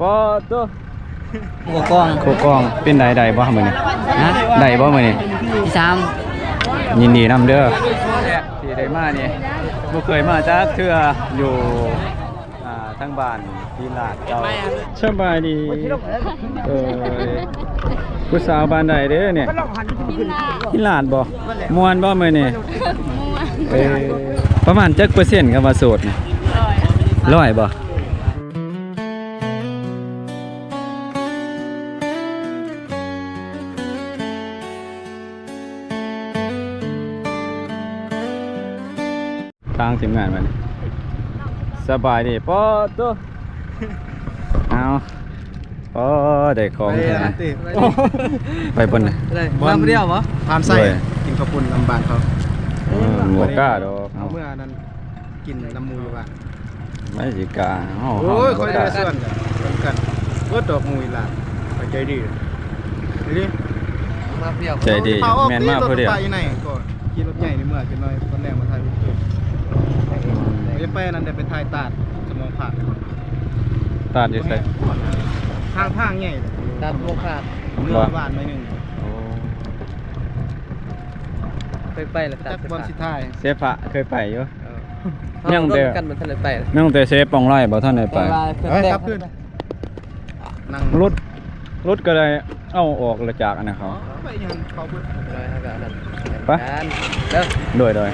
ປາໂຕ ຜູ້ກອງ ຜູ້ກອງ ເປັນໃດ ໄດ້ບໍ່ມື້ນີ້? ຮະ? ໄດ້ບໍ່ມື້ນີ້? ທີສາມ ຍິນດີນຳເດີ ທີ່ໄດ້ມານີ້ ບໍ່ເຄີຍມາຈັກເທື່ອ ຢູ່ ອ່າ ທາງບ້ານຫີນລາດເກົ່າ. ສະບາຍດີ ເອີຍ ຜູ້ສາວບ້ານໃດເດ້ນີ້? ຫີນລາດ ຫີນລາດບໍ່? ມ່ວນບໍ່ມື້ນີ້? ມ່ວນ ເອີຍ ປະມານຈັກເປີເຊັນຄຳວ່າໂສດນີ້? ຮ້ອຍ ຮ້ອຍບໍ່? ທາງທີມງານມັນ ສະບາຍດີ ປາໂຕ ເອົາ ໂອ້ ໄດ້ຂອງແທ້ ໄປອັນນັ້ນຕິ ໄປບ່ອນໃດ? ມາຜູ້ດຽວບໍ່? ຜ່ານໃສ່ ໂດຍ ກິນເຂົ້າປຸ້ນນຳບ້ານເຂົາ ເອີ ບໍ່ກ້າດອກ ເອົາເມືອອັນນັ້ນ ກິນນຳໝູ່ຢູ່ບ້ານ ໄປຊິກາເຮົາ ໂອ້ຍ ເຮົາບໍ່ກ້າ ຂ້ອຍໄດ້ຊວນກັນ ຊວນກັນ ເບິດດອກໝູ່ອີ່ຫຼ້າ ໃຈດີ ໃຈດີ ມາຜູ້ດຽວ ໃຈດີ ແມ່ນມາຜູ້ດຽວ ໄປຢູ່ໃນກໍຂີ່ລົດໃຫຍ່ນີ້ເມືອຈັກໜ້ອຍ ຕອນແລງມາຖ່າຍຮູບ ໄປ ໄປອັນນັ້ນ ໄດ້ໄປຖ່າຍຕາດສະໝອງຂາດ ຕາດຢູ່ໃສ? ທາງ ທາງໃຫຍ່ ຕາດສະໝອງຂາດ ເມືອບ້ານໜ້ອຍໜຶ່ງ ໂອ້ ເຄີຍໄປລະ ຕາດ ຈັກບ່ອນຊິຖ່າຍ ເຊພະເຄີຍໄປຢູ່ ເອີ ຍັງແຕ່ ຍັງແຕ່ເຊປອງລາຍບໍ່ທັນໄດ້ໄປ ໄປ ກັບຄືນ ນັ່ງລົດ ລົດກໍໄດ້ເອົາອອກລະຈາກອັນນັ້ນເຂົາ ໄປຫຍັງເຂົາເບິດ ໄປ ໂດຍ ໂດຍ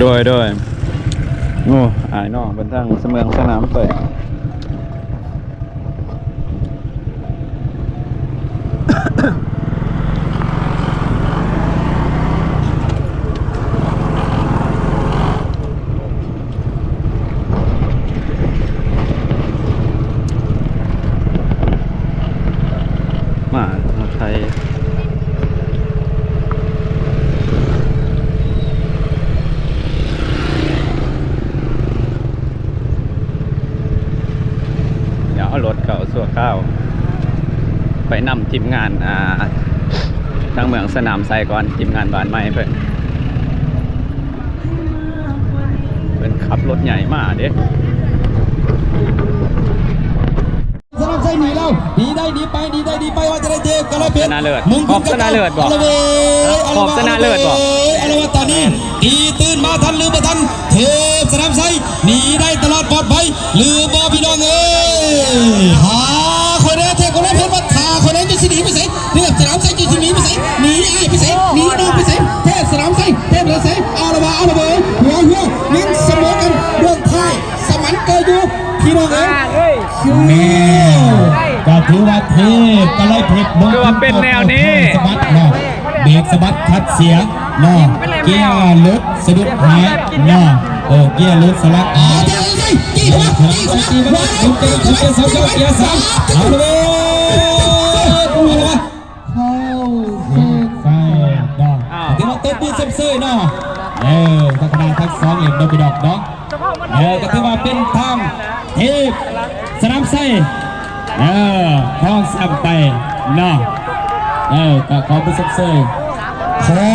ໂດຍ ໂດຍ ໂອ້ ອ້າຍນ້ອງເພິ່ນທາງສະເມືອງສະໜາມໄປ ມາ ມາໄທ ດຽວເອົາລົດເຂົ້າຊົ່ວຄາວ ໄປນຳທີມງານ ອ່າ ທາງເມືອງສະໜາມໄຊກ່ອນ ທີມງານບ້ານໃໝ່ເພິ່ນ ເພິ່ນຂັບລົດໃຫຍ່ມາເດ້. ສະໜາມໄຊໜີແລ້ວ ໜີໄດ້ໜີໄປ ໜີໄດ້ໜີໄປ ວ່າຈະໄດ້ເທບກັນແລ້ວ ເພດ ອອກຊະນະເລີດ ອອກຊະນະເລີດບໍ່? ອອກຊະນະເລີດບໍ່? ອາລະວາດຕອນນີ້ ຕີຕື່ນມາທັນຫຼືບໍ່ທັນ ເທບສະໜາມໄຊໜີໄດ້ຕະຫຼອດປອດໄພຫຼືບໍ່ ພີ່ນ້ອງເອີຍ? ຫາ ຂ້ອຍໄດ້ເທບກັນແລ້ວ ເພດວ່າ ຖ້າຂ້ອຍໄດ້ ເຈົ້າຊິໜີໄປໃສ? ເທບສະໜາມໄຊ ເຈົ້າຊິໜີໄປໃສ? ໜີອ້າຍໄປໃສ? ໜີນ້ອງໄປໃສ? ເທບສະໜາມໄຊ ເທບເລີຍໃສ? ອາລະວາ ອາລະເວີ ຫົວຫົວ ຍັງສະເໝີກັນ ເບື້ອງທ້າຍ ສະໝັນເກີຢູ່ ພີ່ນ້ອງເອີຍ ແມ່ນ ກໍຖືວ່າເທບກໍໄລ່ເພັດບໍ່ ຄືວ່າເປັນແນວນີ້ ສະບັດເນາະ ເບຣກສະບັດຄັດເສຍເນາະ ເກຍຫຼຸດສະດຸດຫາຍເນາະ ເອີ ເກຍຫຼຸດສະລັກຫາຍ ເກຍ ເກຍ ເກຍ ເກຍ ເກຍ ເກຍ ເກຍ ເກຍ ເກຍ ເກຍ ເກຍ ເກຍ ເກຍ ເກຍ ເກຍ ເກຍ ເກຍ ເກຍ ເຂົ້າເສັ້ນໄຊເນາະ ເອີ ກໍຖືວ່າຕົບມືຊົມເຊີຍເນາະ ເອີ ທັງຄະນະທັງສອງເຫຼັ້ມເນາະ ພີ່ນ້ອງເນາະ ເອີ ກໍຖືວ່າເປັນທາງເທບສະໜາມໄຊ ເອີ ຄອງແຊມໄປເນາະ ເອີ ກໍຂໍມືຊົມເຊີຍ ຂໍ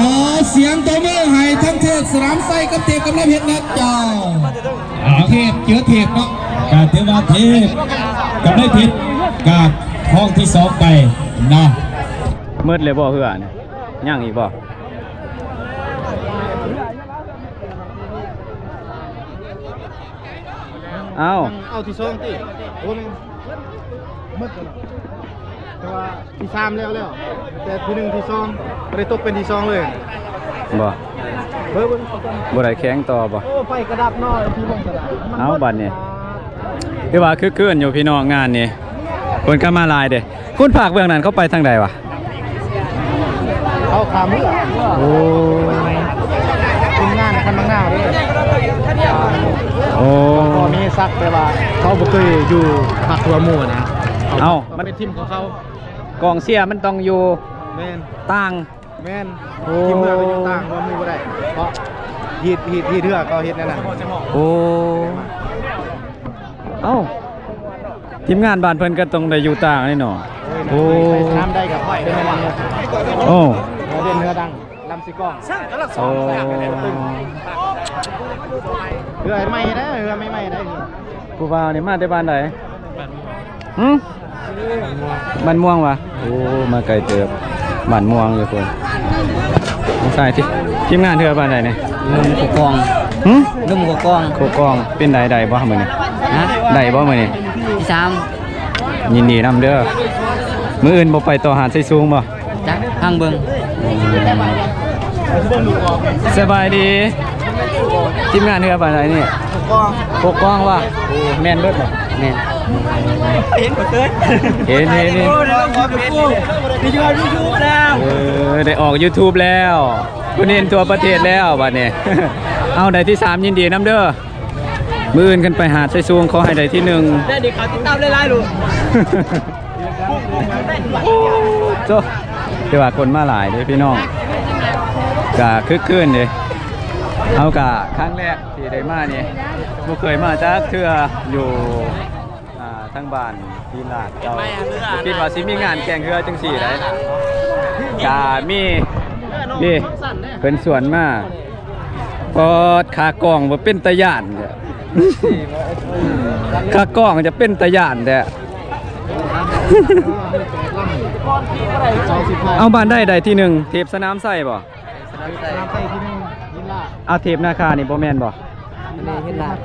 ສຽງຕົບມືໃຫ້ທັງເທບສະໜາມໄຊກັບເທບກຳໄລເພັດນະເຈົ້າ. ເທບເຈີເທບເນາະ ກໍຖືວ່າເທບກຳໄລເພັດກະຄອງທີສອງໄປເນາະ ໝົດແລ້ວບໍ່ເຮືອນີ້? ຍັງອີກບໍ່? ເອົ້າ ເອົາທີສອງຕິ? ໂອ້ ແມ່ນ ໝົດແລ້ວເນາະ ແຕ່ວ່າທີສາມແລ້ວແລ້ວ ແຕ່ທີໜຶ່ງທີສອງບໍ່ໄດ້ຕົກເປັນທີສອງເລີຍ ບໍ່ ເບິ່ງ ບໍ່ໄດ້ແຂ່ງຕໍ່ບໍ່? ໂອ້ ໄຟກະດັບເນາະ ທີ່ລົງກະດາດ ເອົ້າ ບັດນີ້ ຖືວ່າຄຶກຄື້ນຢູ່ພີ່ນ້ອງ ງານນີ້ ຄົນກໍມາຫຼາຍເດ້. ຄົນພາກເບື້ອງນັ້ນເຂົາໄປທາງໃດວະ? ເຂົາຂ້າມເຮືອ ໂອ້ ທີມງານຄັນບາງນາວເດ້ ໂອ້ ກໍມີສັກ ແຕ່ວ່າເຂົາບໍ່ເຄີຍຢູ່ພາກຮ່ວມໝູ່ນະ ເອົ້າ ມັນເປັນທີມຂອງເຂົາ ກອງເຊຍມັນຕ້ອງຢູ່ ແມ່ນ ຕ່າງ ແມ່ນ ໂອ້ ທີມເມືອງກໍຢູ່ຕ່າງ ຮ່ວມໝູ່ບໍ່ໄດ້ ເພາະຮີດ ຮີດ ຮີດເຮືອເຂົາເຮັດແນວນັ້ນ ໂອ້ ເອົ້າ ທີມງານບ້ານເພິ່ນກໍຕ້ອງໄດ້ຢູ່ຕ່າງນີ້ເນາະ ໂອ້ຍ ໂອ້ ໄປສະໜາມໃດກໍໄປເປັນແນວນັ້ນ ໂອ້ ເຮືອເດັ່ນເຮືອດັງ ລຳຊິກອງ ໂອ້ ເຮືອໃໝ່ນະ ເຮືອໃໝ່ໆ ຜູ້ບ່າວນີ້ມາແຕ່ບ້ານໃດ? ຫຶ? ບ້ານມ່ວງຫວາ? ໂອ້ ມາໄກເຕີບ ບ້ານມ່ວງຢູ່ພຸ້ນ. ທາງຊ້າຍ ທີ ທີມງານເຮືອບ້ານໃດນີ້? ໜຸ່ມໂຄກອງ. ຫຶ? ໜຸ່ມໂຄກອງ. ໂຄກອງ. ເປັນໃດ ໄດ້ບໍ່ມື້ນີ້? ຮະ? ໄດ້ບໍ່ມື້ນີ້? ທີສາມ. ຍິນດີນຳເດີ. ມື້ອື່ນບໍ່ໄປຕໍ່ຫາດໄຊສູງບໍ່? ຈັກ ຟັງເບິ່ງ. ສະບາຍດີ. ທີມງານເຮືອປານໃດນີ້? ໂຄກອງ. ໂຄກອງຫວາ? ໂອ້ ແມ່ນເບິດບໍ່? ແມ່ນ. ເຫັນບໍ່ເຕີນ? ເຫັນ ເຫັນ ເຫັນ. ໄດ້ອອກຢູທູບແລ້ວ. ເອີ ໄດ້ອອກຢູທູບແລ້ວ. ເພິ່ນເຫັນທົ່ວປະເທດແລ້ວບັດນີ້. ເອົາ ໄດ້ທີສາມ ຍິນດີນຳເດີ. ມື້ອື່ນຄັນໄປຫາດໄຊສູງ ຂໍໃຫ້ໄດ້ທີໜຶ່ງ. ໄດ້ດີ ເຂົາຕິດຕາມຫຼາຍໆ ລູກ. ໂອ້ ໂທ້ ແຕ່ວ່າຄົນມາຫຼາຍເດ້ພີ່ນ້ອງ ກະຄຶກຄື້ນເດ້. ເຮົາກະຄັ້ງແລກທີ່ໄດ້ມານີ້ ບໍ່ເຄີຍມາຈັກເທື່ອ ຢູ່ ອ່າ ທາງບ້ານຫີນລາດເກົ່າ ບໍ່ຄິດວ່າຊິມີງານແຂ່ງເຮືອຈັ່ງຊີ້ໄດ໋. ກະມີ ນີ້ ເພິ່ນຊວນມາ. ປອດ ຂາກອງບໍ່ເປັນຕາຢ້ານ ຂາກອງຈະເປັນຕາຢ້ານແທ້. ເອົາ ບ້ານໃດໄດ້ທີໜຶ່ງ? ເທບສະໜາມໄຊບໍ່? ສະໜາມໄຊທີໜຶ່ງ. ເອົາ ເທບນາຄານີ້ບໍ່ແມ່ນບໍ່? ອັນນີ້ຫີນລາດ.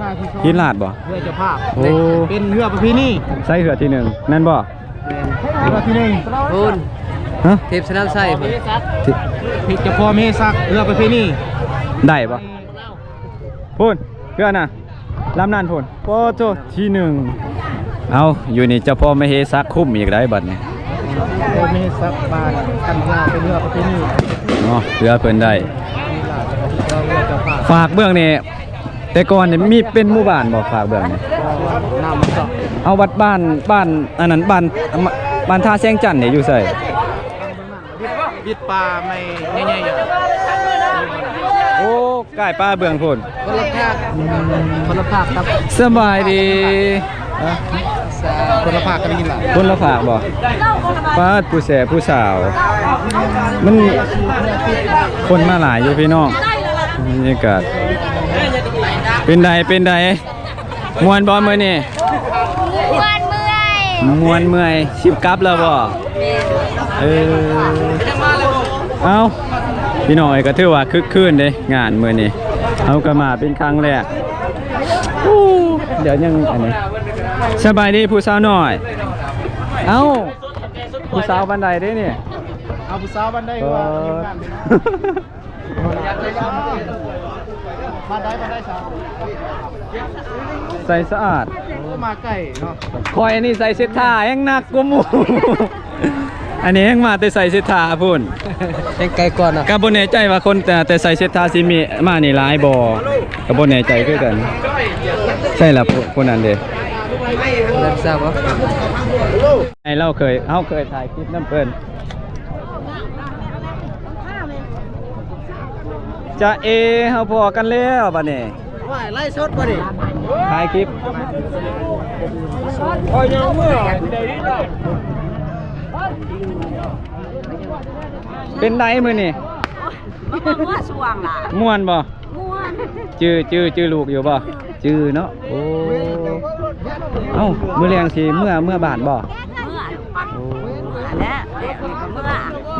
ຫີນລາດບໍ່? ເຮືອເຈົ້າພາບ. ໂອ້ ເປັນເຮືອປະເພນີ. ໃສ່ເຮືອທີໜຶ່ງ ແມ່ນບໍ່? ແມ່ນ ເຮືອທີໜຶ່ງພຸ້ນ. ຮະ? ເທບສະໜາມໄຊພຸ້ນ. ເທ- ເທບເຈົ້າພໍ່ມະເຫສັກ ເຮືອປະເພນີ. ໄດ້ບໍ່? ພຸ້ນ ເຮືອນະ ລຳນັ້ນພຸ້ນ. ໂອ້ໂທ້ ທີໜຶ່ງ. ເອົາ ຢູ່ນີ້ເຈົ້າພໍ່ມະເຫສັກຄຸມອີກໄດ໋ບັດນີ້. ພໍ່ມະເຫສັກບ້ານກັນທາ ເປັນເຮືອປະເພນີເນາະ ເຮືອເພິ່ນໄດ້. ຝາກເບື້ອງນີ້ ແຕ່ກ່ອນນີ້ມີເປັນໝູ່ບ້ານບໍ່ ຝາກເບື້ອງນີ້? ເອົາ ວັດບ້ານ ບ້ານອັນນັ້ນ ບ້ານ ບ້ານທ່າແສງຈັນນີ້ຢູ່ໃສ? ວິດປ່າໄມ້ໃຫຍ່ໆຢູ່. ໂອ້ ກາຍປ່າເບື້ອງພຸ້ນ. ຄົນລະພາກ ຄົນລະພາກກັບ. ສະບາຍດີ. ຄົນລະພາກກັບຫີນລາດ. ຄົນລະພາກບໍ່? ປາດ ຜູ້ແສຜູ້ສາວ ມັນຄົນມາຫຼາຍຢູ່ພີ່ນ້ອງ. ບັນຍາກາດ ເປັນໃດ ເປັນໃດ? ມ່ວນບໍ່ມື້ນີ້? ມ່ວນເມື່ອຍ. ມ່ວນເມື່ອຍ. ຊິກັບແລ້ວບໍ່? ແມ່ນ. ເອີ ເອົ້າ ພີ່ນ້ອງເອີຍ ກໍຖືວ່າຄຶກຄື້ນເດ້ ງານມື້ນີ້ ເຮົາກໍມາເປັນຄັ້ງແລກ. ໂອ້ ດຽວຍັງອັນນີ້. ສະບາຍດີຜູ້ສາວນ້ອຍ. ເອົ້າ ຜູ້ສາວບ້ານໃດເດ້ນີ້? ເອົາ ຜູ້ສາວບ້ານໃດວ່າ ເອີ ຢູ່ກັນ. ບ້ານໃດ ບ້ານໃດສາວ? ໃສສະອາດ. ໂອ້ ມາໄກເນາະ. ຂ້ອຍນີ້ໃສເສດຖາແຮງໜັກກວ່າໝູ່. ອັນນີ້ແຮງມາແຕ່ໃສເສດຖາພຸ້ນ. ແຮງໄກກວ່າເນາະ. ກໍບໍ່ແນ່ໃຈວ່າຄົນແຕ່ ແຕ່ໃສເສດຖາຊິມີມານີ້ຫຼາຍບໍ່ ກໍບໍ່ແນ່ໃຈຄືກັນ. ໃຊ່ລະ ຜູ້ ຜູ້ນັ້ນເດ້. ແລ້ວຊາວບໍ່? ໃຫ້ລາວເຄີຍ ເຮົາເຄີຍຖ່າຍຄລິບນຳເພິ່ນ. ຈາເອ ເຮົາພໍ້ກັນແລ້ວບັດນີ້. ວ່າ ໄລຟ໌ສົດບໍ່ນີ້? ຖ່າຍຄລິບ. ເປັນໃດມື້ນີ້? ມາເບິ່ງງົວຊ່ວງລະ. ມ່ວນບໍ່? ມ່ວນ. ຈື່ ຈື່ ຈື່ລູກຢູ່ບໍ່? ຈື່ເນາະ. ໂອ້ ເອົ້າ ມື້ແລງຊິເມືອ ເມືອບ້ານບໍ່? ເມືອ. ໂອ້ ເມືອແລ້ວ ແລ້ວກໍເມືອ.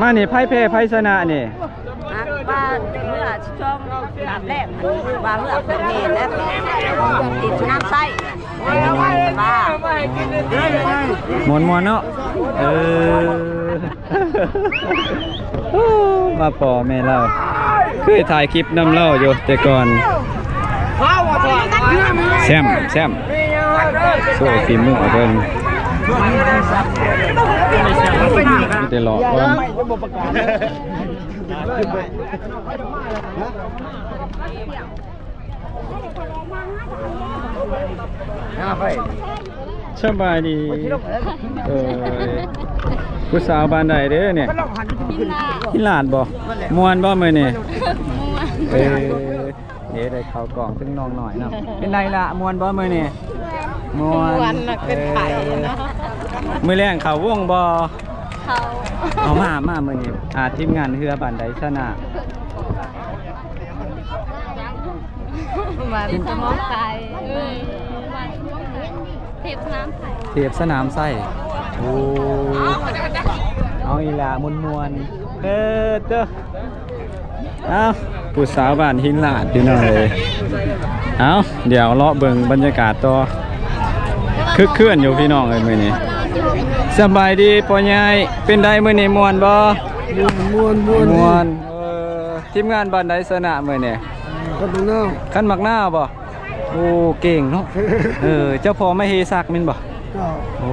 ມານີ້ໃຜແພ້ໃຜຊະນະນີ້? ວ່າເມືອຊ່ວງລອບແລກ ວ່າເຮືອເພິ່ນແມ່ນແລ້ວ ຕິດນ້ຳໃຊ້. ມ່ວນໆເນາະ. ເອີ ມາພໍ້ແມ່ລາວ ເຄີຍຖ່າຍຄລິບນຳລາວຢູ່ແຕ່ກ່ອນ. ແຊມ ແຊມ ໂຊຝີມືເພິ່ນ ມີແຕ່ຫຼອກກ່ອນ. ສະບາຍດີ. ເອີ ຜູ້ສາວບ້ານໃດເດ້ນີ້? ຫີນລາດບໍ່? ມ່ວນບໍ່ມື້ນີ້? ມ່ວນ. ເອີ ເດ້ ໄດ້ເຂົ້າກ້ອງເຖິງນ້ອງນ້ອຍເນາະ. ເປັນໃດລະ ມ່ວນບໍ່ມື້ນີ້? ມ່ວນ. ມ່ວນນະ ເປັນໄຂ້ເນາະ. ມື້ແລງເຂົ້າວົງບໍ່? ເຂົ້າ. ເອົາ ມາ ມາມື້ນີ້ ອ່າ ທີມງານເຮືອບ້ານໃດຊະນະ? ບ້ານສະໝອງໄຊ. ເອີ ບ້ານສະໝອງໄຊ. ເທບສະໜາມໄຊ ເທບສະໜາມໄຊ. ໂອ້ ເອົາອີ່ຫຼ້າມ່ວນໆ ເອີ ເຕີ ເອົາ ຜູ້ສາວບ້ານຫີນລາດ ພີ່ນ້ອງເອີຍ. ເອົາ ດຽວເລາະເບິ່ງບັນຍາກາດຕໍ່ ຄຶກຄື້ນຢູ່ພີ່ນ້ອງເອີຍມື້ນີ້. ສະບາຍດີພໍ່ໃຫຍ່ ເປັນໃດມື້ນີ້ມ່ວນບໍ່? ມ່ວນ ມ່ວນ ມ່ວນ ເອີ ທີມງານບ້ານໃດຊະນະມື້ນີ້? ຄັນໝາກນາວ ຄັນໝາກນາວບໍ່? ໂອ້ ເກັ່ງເນາະ. ເອີ ເຈົ້າພໍ່ມະເຫສັກແມ່ນບໍ່? ເຈົ້າ. ໂອ້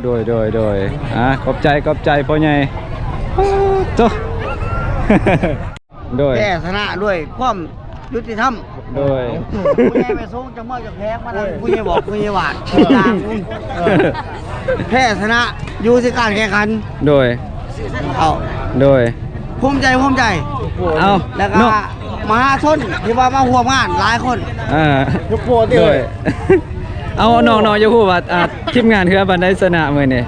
ໂດຍ ໂດຍ ໂດຍ ອ່າ ຂອບໃຈ ຂອບໃຈພໍ່ໃຫຍ່. ໂຕ ໂດຍ ແພ້ຊະນະດ້ວຍຄວາມຍຸຕິທຳ. ໂດຍ ຜູ້ໃຫຍ່ໄປສົ່ງຈາກເມືອງຈາກແພງມານັ້ນ ຜູ້ໃຫຍ່ບອກ ຜູ້ໃຫຍ່ວ່າ ເອີ ແພ້ຊະນະຢູ່ທີ່ການແຂ່ງຂັນ. ໂດຍ ເອົາ ໂດຍ ພູມໃຈ ພູມໃຈ. ເອົາ ແລ້ວກໍ ເນາະ ມະຫາຊົນທີ່ວ່າມາຮ່ວມງານຫຼາຍຄົນ. ເອີ ໂດຍ ເອົາ ນ້ອງໆ ຢາກຮູ້ວ່າ ອ່າ ທີມງານເຮືອບ້ານໃດຊະນະມື້ນີ້?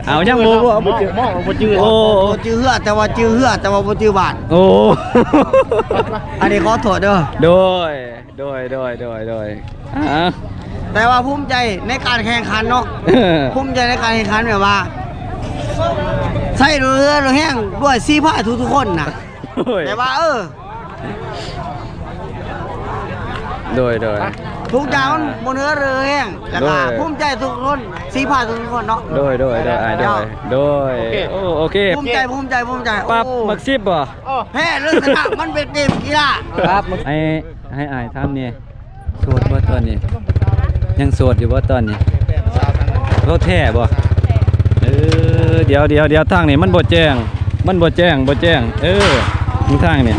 ເອົາ ຍັງບໍ່ ບໍ່ ບໍ່ຈື່ ບໍ່ຈື່. ໂອ້ ບໍ່ຈື່ເຮືອ ແຕ່ວ່າຈື່ເຮືອ ແຕ່ວ່າບໍ່ຈື່ບ້ານ. ໂອ້ ອັນນີ້ຂໍໂທດເດີ. ໂດຍ ໂດຍ ໂດຍ ໂດຍ ໂດຍ ອ່າ ແຕ່ວ່າພູມໃຈໃນການແຂ່ງຂັນເນາະ. ເອີ ພູມໃຈໃນການແຂ່ງຂັນແບບວ່າ ໃຊ້ເຮືອແຮງດ້ວຍສີພາທຸກໆຄົນນະ. ໂດຍ ແບບວ່າ ເອີ ໂດຍ ໂດຍ ທຸກຢ່າງມັນ ໂດຍ ບົນເຮືອເຮືອແຮງ ແລ້ວກໍ ໂດຍ ພູມໃຈທຸກຄົນ ສີພາທຸກໆຄົນເນາະ. ໂດຍ ໂດຍ ໂດຍ ອ້າຍ ໂດຍ ໂດຍ ໂອເຄ ໂອ້ ໂອເຄ ພູມໃຈ ພູມໃຈ ພູມໃຈ. ປັບ ໂອ້ ໝາກສິບບໍ່? ແພ້ຫຼືຊະນະ ມັນເປັນເກມກິລາ. ຄັບ ໃຫ້ ໃຫ້ອ້າຍຖາມແດ່ ໂສດບໍ່ຕອນນີ້? ຍັງໂສດຢູ່ບໍ່ຕອນນີ້? ໂສດແທ້ບໍ່? ເອີ ດຽວ ດຽວ ດຽວ ທາງນີ້ມັນບໍ່ແຈ້ງ ມັນບໍ່ແຈ້ງ ບໍ່ແຈ້ງ. ເອີ ທາງນີ້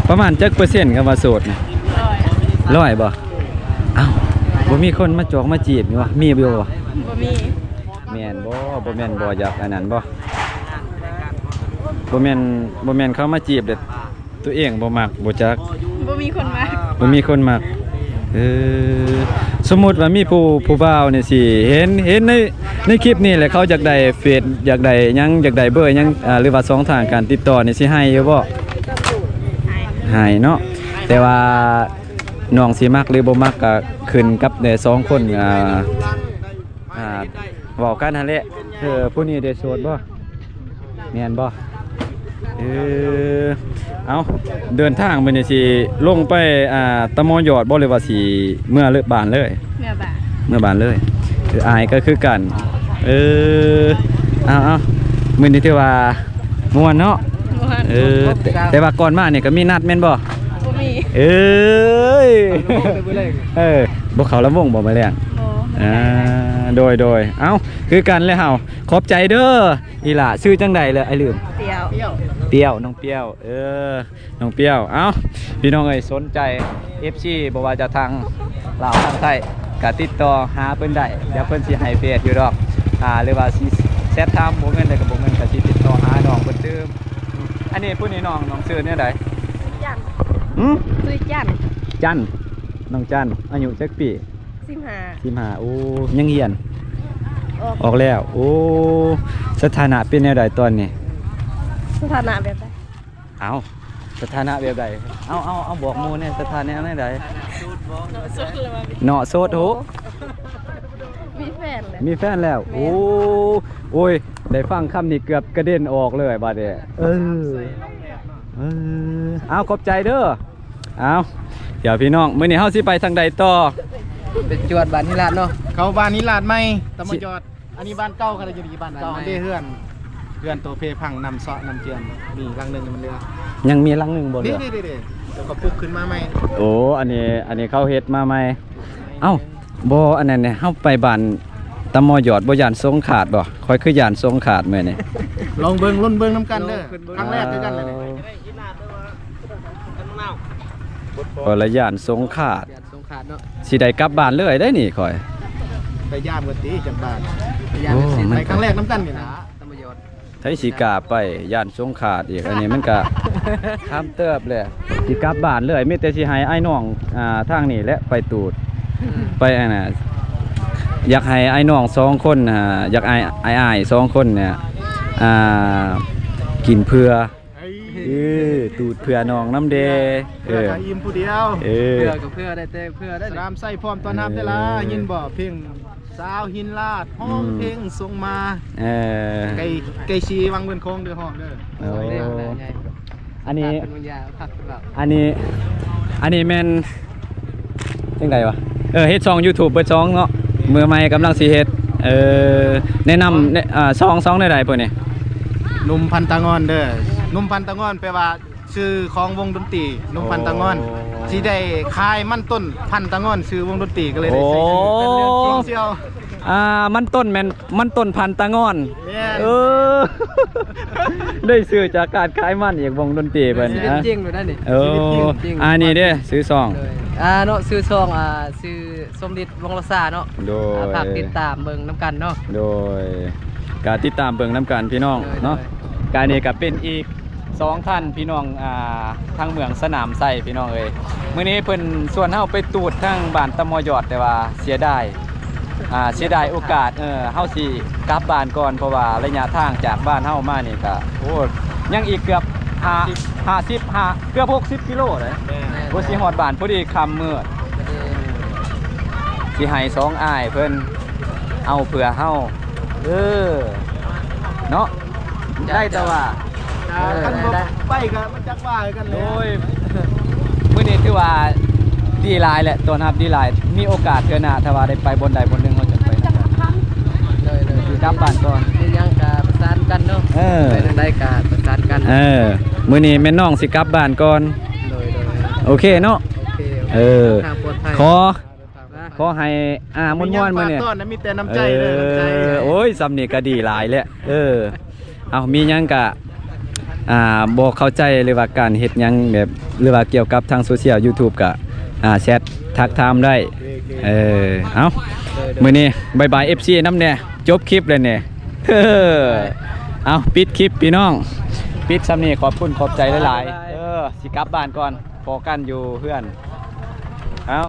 ປະມານຈັກເປີເຊັນຄຳວ່າໂສດນີ້? ຮ້ອຍ ຮ້ອຍບໍ່? ອ້າວ ບໍ່ມີຄົນມາຈອກມາຈີບຢູ່ຫວາ? ມີຢູ່ບໍ່? ບໍ່ມີ. ແມ່ນບໍ່? ບໍ່ແມ່ນບໍ່? ຢາກອັນນັ້ນບໍ່? ບໍ່ແມ່ນ ບໍ່ແມ່ນເຂົາມາຈີບເດ້ ຕົວເອງບໍ່ມັກບໍ່ຈັກ? ບໍ່ມີຄົນມັກ ບໍ່ມີຄົນມັກ. ເອີ ສົມມຸດວ່າມີຜູ້ ຜູ້ບ່າວນີ້ຊິເຫັນ ເຫັນໃນ ໃນຄລິບນີ້ແຫຼະ ເຂົາຢາກໄດ້ເຟສ ຢາກໄດ້ຫຍັງ ຢາກໄດ້ເບີຫຍັງ ອ່າ ຫຼືວ່າຊ່ອງທາງການຕິດຕໍ່ນີ້ ຊິໃຫ້ຢູ່ບໍ່? ໃຫ້ເນາະ. ແຕ່ວ່ານ້ອງຊິມັກຫຼືບໍ່ມັກກໍຂຶ້ນກັບແຕ່ສອງຄົນ ອ່າ ອ່າ ເວົ້າກັນຫັ້ນແຫຼະ. ເອີ ຜູ້ນີ້ໄດ້ໂສດບໍ່? ແມ່ນບໍ່? ເອີ ເອົ້າ ເດີນທາງມື້ນີ້ຊິລົງໄປ ອ່າ ຕະມໍຍອດບໍ່ ຫຼືວ່າຊິເມືອເລີຍ ບ້ານເລີຍ? ເມືອບ້ານ ເມືອບ້ານເລີຍ. ເອີ ອ້າຍກໍຄືກັນ. ເອີ ເອົາໆ ມື້ນີ້ຖືວ່າມ່ວນເນາະ? ມ່ວນ. ເອີ ແຕ່ ແຕ່ວ່າກ່ອນມານີ້ກໍມີນັດແມ່ນບໍ່? ບໍ່ມີ. ເອີຍ ເອີ ບໍ່ເຂົ້າລຳວົງບໍ່ມື້ແລງ? ບໍ່. ອ່າ ໂດຍໆ ເອົ້າ ຄືກັນແຫຼະເຮົາ. ຂອບໃຈເດີ ອີ່ຫຼ້າ ຊື່ຈັ່ງໃດເລີຍ ອ້າຍລືມ? ປຽວ ປຽວ ນ້ອງປຽວ. ເອີ ນ້ອງປຽວ. ເອົ້າ ພີ່ນ້ອງເອີຍ ສົນໃຈ ເອັຟຊີ ບໍ່ວ່າຈະທາງລາວທາງໄທ ກະຕິດຕໍ່ຫາເພິ່ນໄດ້ ດຽວເພິ່ນຊິໃຫ້ເຟສຢູ່ດອກ ອ່າ ຫຼືວ່າຊິແຊັດຖາມ ບໍ່ແມ່ນໃດກໍບໍ່ແມ່ນ ກະຊິຕິດຕໍ່ຫານ້ອງເພິ່ນຕື່ມ. ອັນນີ້ຜູ້ນີ້ນ້ອງ ນ້ອງຊື່ແນວໃດ? ຈັນ. ຫື? ຊື່ຈັນ. ຈັນ ນ້ອງຈັນ ອາຍຸຈັກປີ? ສິບຫ້າ. ສິບຫ້າ. ໂອ້ ຍັງຮຽນ? ອອກ ອອກແລ້ວ. ໂອ້ ສະຖານະເປັນແນວໃດຕອນນີ້? ສະຖານະແບບໃດ? ເອົ້າ ສະຖານະແບບໃດ? ເອົາ ເອົາ ເອົາ ບອກໝູ່ແດ່ ສະຖານະແນວໃດ? ເນາະ ໂສດ. ໂຫ ມີແຟນແລ້ວ. ມີແຟນແລ້ວ. ແມ່ນ. ໂອ້ ໂອ້ຍ ໄດ້ຟັງຄຳນີ້ເກືອບກະເດັນອອກເລີຍບາດນີ້. ເອີ ເອີ ເອົາ ຂອບໃຈເດີ. ເອົາ ດຽວພີ່ນ້ອງ ມື້ນີ້ເຮົາຊິໄປທາງໃດຕໍ່? ໄປຈວດບ້ານຫີນລາດເນາະ. ເຂົ້າບ້ານຫີນລາດໃໝ່ ຕະມະຍອດ. ອັນນີ້ບ້ານເກົ່າ ຄັນຢູ່ນີ້ບ້ານເກົ່າ. ອັນເດ ເຮືອນ ເຮືອນໂຕເພພັງ ນ້ຳເຊາະນ້ຳເຈື່ອນ ມີຫຼັງໜຶ່ງມັນເຫຼືອ. ຍັງມີຫຼັງໜຶ່ງບໍ່ເຫຼືອ? ນີ້ໆໆ ແລ້ວກໍປຸກຂຶ້ນມາໃໝ່. ໂອ້ ອັນນີ້ ອັນນີ້ເຂົາເຮັດມາໃໝ່. ເອົ້າ ບໍ່ ອັນນັ້ນເນຍ ເຮົາໄປບ້ານຕະມໍຍອດ ບໍ່ຢ້ານສົງຂາດບໍ່? ຂ້ອຍຄືຢ້ານສົງຂາດມື້ນີ້. ລອງເບິ່ງ ລຸ້ນເບິ່ງນຳກັນເດີ. ຄັ້ງແລກຄືກັນເລີຍນີ້. ເອີ ບໍ່ລະຢ້ານສົງຂາດ. ສົງຂາດເນາະ. ຊິໄດ້ກັບບ້ານເລີຍໄດ໋ນີ້ຂ້ອຍ. ໄປຢາມກັນຕິ ຈັກບ້ານ. ໄປຢາມ ໂອ້ ຊິ ມັນ ໄປຄັ້ງແລກນຳກັນນີ້ນະ ຕຳຫຼວດ. ໃຜຊິກ້າໄປ ຢ້ານສົງຂາດອີກ. ອັນນີ້ມັນກະຄຳເຕີບແຫຼະ. ຊິກັບບ້ານເລີຍ ມີແຕ່ຊິໃຫ້ອ້າຍນ້ອງ ອ່າ ທາງນີ້ແຫຼະໄປຕູດ. ອືມ ໄປອັນນ່າ ຢາກໃຫ້ອ້າຍນ້ອງສອງຄົນ ອ່າ ຢາກໃຫ້ອ້າຍໆສອງຄົນເນຍ ອ່າ ກິນເຜືອ. ເອີ ຕູດເພື່ອນ້ອງນຳແດ່ ເອີ ເພື່ອກໍອີ່ມຜູ້ດຽວ ເອີ ເພື່ອກໍເພື່ອໄດ້ແຕ່ເພື່ອໄດ້ ສະໜາມໄຊພ້ອມຕ້ອນຮັບເດ້ລະ ເອີ ຍິນບໍ່ ເພງສາວຫີນລາດ ຮ້ອງ ອືມ ເພງສົ່ງມາ ເອີ ໄກ່ ໄກ່ຊີວັງເວີນໂຄງເດີ ຮ້ອງເດີ ໂອ້ ອັນນີ້ ອັນນີ້ ອັນນີ້ແມ່ນ ຈັ່ງໃດວະ ເອີ ເຮັດຊ່ອງຢູທູບເບິດຊ່ອງເນາະ ມືໃໝ່ກຳລັງຊິເຮັດ ເອີ ແນະນຳ ເອີ ຊ່ອງ ຊ່ອງແນວໃດພວກນີ້ ໜຸ່ມພັນຕາງ່ອນເດີ ໜຸ່ມພັນຕາງ່ອນແປວ່າຊື່ຂອງວົງດົນຕີ ໜຸ່ມພັນຕາງ່ອນ ໂອ້ ຊິໄດ້ຂາຍມັນຕົ້ນພັນຕາງ່ອນ ຊື່ວົງດົນຕີ ກໍເລີຍໄດ້ຊື່ ໂອ້ ຊື່ ເປັນເລື່ອງຈິງ ອ່າ ມັນຕົ້ນແມ່ນ ມັນຕົ້ນພັນຕາງ່ອນ ແມ່ນ ເອີ ໄດ້ຊື່ຈາກການຂາຍມັນອີກ ວົງດົນຕີເພິ່ນ ຊີວິດຈິງຢູ່ນັ້ນນີ້ ໂອ້ ຊີວິດຈິງ ອ່າ ນີ້ເດ້ ຊື່ຊ່ອງ ໂດຍ ອ່າ ເນາະ ຊື່ຊ່ອງ ອ່າ ຊື່ສົມດິດ ວົງລະຊາເນາະ ໂດຍ ອ່າ ຝາກຕິດຕາມເບິ່ງນຳກັນເນາະ ໂດຍ ກະຕິດຕາມເບິ່ງນຳກັນພີ່ນ້ອງ ໂດຍ ເນາະ ໂດຍ ກະນີ້ກະເປັນອີກ ສອງທ່ານພີ່ນ້ອງ ອ່າ ທາງເມືອງສະໜາມໄຊພີ່ນ້ອງເອີຍ ມື້ນີ້ເພິ່ນຊວນເຮົາໄປຕູດທາງບ້ານຕະມໍຢອດ ແຕ່ວ່າເສຍດາຍ ອ່າ ເສຍດາຍໂອກາດ ເອີ ເຮົາຊິກັບບ້ານກ່ອນ ເພາະວ່າໄລຍະທາງຈາກບ້ານເຮົາມານີ້ກະ ໂອ້ ຍັງອີກເກືອບຫ້າ ຫ້າສິບ ຫ້າ ເກືອບຫົກສິບກິໂລເດ້ ແມ່ນ ກວ່າຊິຮອດບ້ານ ພໍດີຄ່ຳມືດ ຊິໃຫ້ສອງອ້າຍເພິ່ນເອົາເພື່ອເຮົາ ເອີ ເນາະ ໄດ້ແຕ່ວ່າ ເອີ ຄັນບໍ່ໄດ້ ໄປກໍບໍ່ຈັກວ່າຄືກັນແຫຼະ ໂດຍ ມື້ນີ້ຖືວ່າດີຫຼາຍແຫຼະ ຕ້ອນຮັບດີຫຼາຍ ມີໂອກາດເທື່ອໜ້າ ຖ້າວ່າໄດ້ໄປບ່ອນໃດບ່ອນໜຶ່ງ ເຮົາຈະໄປນຳກັນ ໂດຍໆ ຊິກັບບ້ານກ່ອນ ມີຫຍັງກໍປະສານກັນເນາະ ເອີ ໄປທາງໃດກໍປະສານກັນ ເອີ ມື້ນີ້ແມ່ນ້ອງຊິກັບບ້ານກ່ອນ ໂດຍໆ ໂອເຄເນາະ ໂອເຄ ເອີ ເດີນທາງປອດໄພ ຂໍ ຂໍໃຫ້ ອ່າ ມ່ວນໆ ມື້ນີ້ ມີແຕ່ນ້ຳໃຈເດີ ເອີ ນ້ຳໃຈ ໂອ້ຍ ສ່ຳນີ້ກໍດີຫຼາຍແລ້ວ ເອີ ເອົາ ມີຫຍັງກະ ອ່າ ບໍ່ເຂົ້າໃຈ ຫຼືວ່າການເຮັດຫຍັງແບບ ຫຼືວ່າກ່ຽວກັບທາງໂຊຊຽວ ຢູທູບ ກະ ອ່າ ແຊັດທັກຖາມໄດ້ ໂອເຄ ເອີ ເອົາ ໂດຍໆ ມື້ນີ້ບາຍບາຍ ເອັຟຊີ ນຳແດ່ ຈົບຄລິບແລ້ວນີ້ ເອີ ເອົາ ປິດຄລິບພີ່ນ້ອງ ປິດສ່ຳນີ້ ຂອບຄຸນຂອບໃຈຫຼາຍໆ ບາຍບາຍ ເອີ ຊິກັບບ້ານກ່ອນ ພໍ້ກັນຢູ່ເຮືອນ